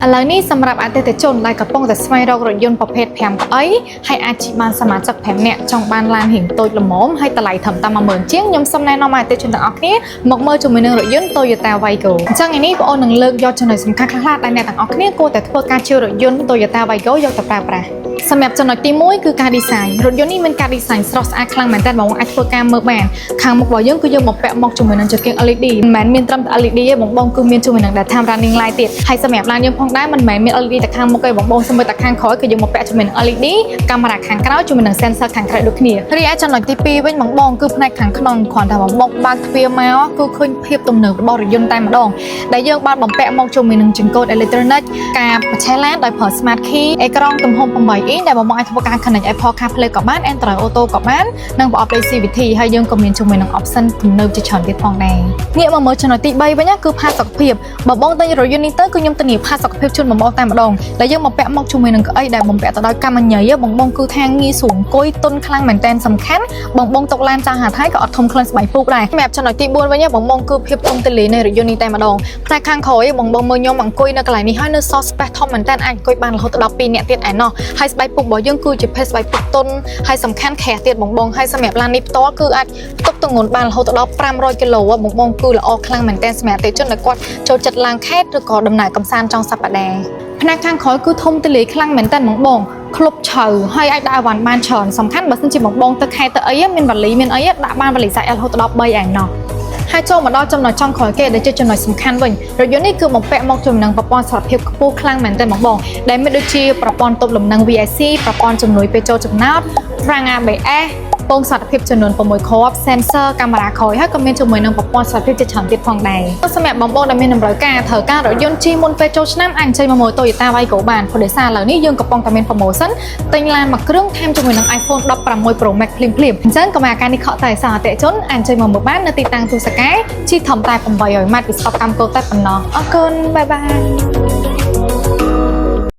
ឥឡូវនេះសម្រាប់អតិថិជនដែលកំពុងតែស្វែងរករថយន្តប្រភេទ5កៅអីហើយអាចជិះបានសមាជិក5នាក់ចង់បានឡានរៀងតូចល្មមហើយតម្លៃត្រឹមតែ10000ជាងខ្ញុំសូមណែនាំឲ្យអតិថិជនទាំងអស់គ្នាមកមើលជាមួយនឹងរថយន្ត Toyota Wigo។ អញ្ចឹងថ្ងៃនេះបងអូននឹងលើកយកចំណុចសំខាន់ខ្លះៗដែលអ្នកទាំងអស់គ្នាគួរតែធ្វើការជារថយន្ត Toyota Wigo យកទៅប្រើប្រាស់។សម្រាប់ចំណុចទី1គឺការ design រថយន្តនេះមានការ design ស្រស់ស្អាតខ្លាំងមែនទែនបងអាចធ្វើការមើលបានខាងមុខរបស់យើងគឺយើងបំពាក់មកជាមួយនឹងចង្កៀង LED មិនមែនមានត្រឹមតែ LED ទេបងបងគឺមានជាមួយនឹង daytime running light ទៀតហើយសម្រាប់ឡានយើងផងដែរមិនមែនមាន LED តែខាងមុខទេបងបងសូម្បីតែខាងក្រោយគឺយើងបំពាក់ជាមួយនឹង LED កាមេរ៉ាខាងក្រោយជាមួយនឹង sensor ខាងក្រៅដូចគ្នា។រីឯចំណុចទី2វិញបងបងគឺផ្នែកខាងក្នុងគ្រាន់តែបងបងបើកទ្វារមកគឺឃើញភាពទំនើបរបស់រថយន្តតែម្ដងដែលយើងបានបំពាក់មកជាមួយនឹងចង្កូត electronic ការបញ្ឆេះឡានដោយប្រើ smart key អេក្រង់ទំហំ8អ៊ីងដែលបងបងអាចធ្វើការ connect Apple CarPlay ក៏បាន Android Auto ក៏បាននិងប្រអប់លេខ CVT ហើយយើងក៏មានជាមួយនឹង option ទំនើបជាច្រើនទៀតផងដែរងាកមកមើលចំណុចទី3វិញណាគឺផាសុកភាពបើបងទិញរថយន្តនេះទៅគឺខ្ញុំធានាផាសុកភាពជូនបងបងតែម្ដងដែលយើងបំពាក់មកជាមួយនឹងកៅអីដែលបំពាក់ទៅដោយកម្មញ៉ៃបងបងគឺថាងាយស្រួលអង្គុយទន់ខ្លាំងមែនតែនសំខាន់បងបងទុកឡានចាស់ហាថៃក៏អត់ធំក្លិនស្បែកពូកដែរសម្រាប់ចំណុចទី4វិញបងបងគឺភាពធំទូលាយនៃរថយន្តនេះតែម្ដងផ្នែកខាងក្រោយបងបងមើលខ្ញុំអង្គុយនៅកន្លែងនេះហើយនៅសល់ space ធំមែនតែនអាចអង្គុយបានរហូតដល់12នាក់ទៀតឯណោះហើយស្បែកពុករបស់យើងគឺជាភេទស្បែកពុកទន់ហើយសំខាន់ក្រាស់ទៀតបងបងហើយសម្រាប់ឡាននេះផ្ទាល់គឺអាចផ្ទុកទម្ងន់បានរហូតដល់500គីឡូបងបងគឺល្អខ្លាំងមែនទែនសម្រាប់អតិថិជនដែលគាត់ចូលចិត្តឡើងខេត្តឬក៏ដំណើរកម្សាន្តចុងសប្តាហ៍ផ្នែកខាងក្រោយគឺធំទូលាយខ្លាំងមែនទែនបងបងក្លុបជ្រៅហើយអាចដាក់អីវ៉ាន់បានច្រើនសំខាន់បើសិនជាបងបងទៅខេត្តទៅអីមានវ៉ាលីមានអីដាក់បានវ៉ាលីសាច់រហូតដល់3ឯណោះហើយចូលមកដល់ចំណុចចុងក្រោយគេដែលជាចំណុចសំខាន់វិញរថយន្តនេះគឺបំពាក់មកជាមួយនឹងប្រព័ន្ធសុវត្ថិភាពខ្ពស់ខ្លាំងមែនទែនបងបងដែលមានដូចជាប្រព័ន្ធទប់លំនឹង VSC ប្រព័ន្ធជំនួយពេលចូលចំណោតហ្វ្រាំង ABS ពងសុវត្ថិភាពចំនួន6គ្រាប់ sensor កាមេរ៉ាក្រោយហើយក៏មានជាមួយនឹងប្រព័ន្ធសុវត្ថិភាពជាច្រើនទៀតផងដែរសម្រាប់បងប្អូនដែលមានតម្រូវការត្រូវការរថយន្តជិះមុនពេលចូលឆ្នាំអាចអញ្ជើញមកមើល Toyota Wigo បានព្រោះដោយសារឥឡូវនេះយើងកំពុងតែមាន promotion ទិញឡានមួយគ្រឿងថែមជាមួយនឹង iPhone 16 Pro Max ភ្លាមៗអញ្ចឹងកុំឲ្យឱកាសនេះខកតែសារអតិថិជនអាចអញ្ជើញមកមើលបាននៅទីតាំងទូសកែជិះធំតែ800ម៉ែត្រពីស្តុបកម្មកោតែប៉ុណ្ណោះអរគុណ bye bye.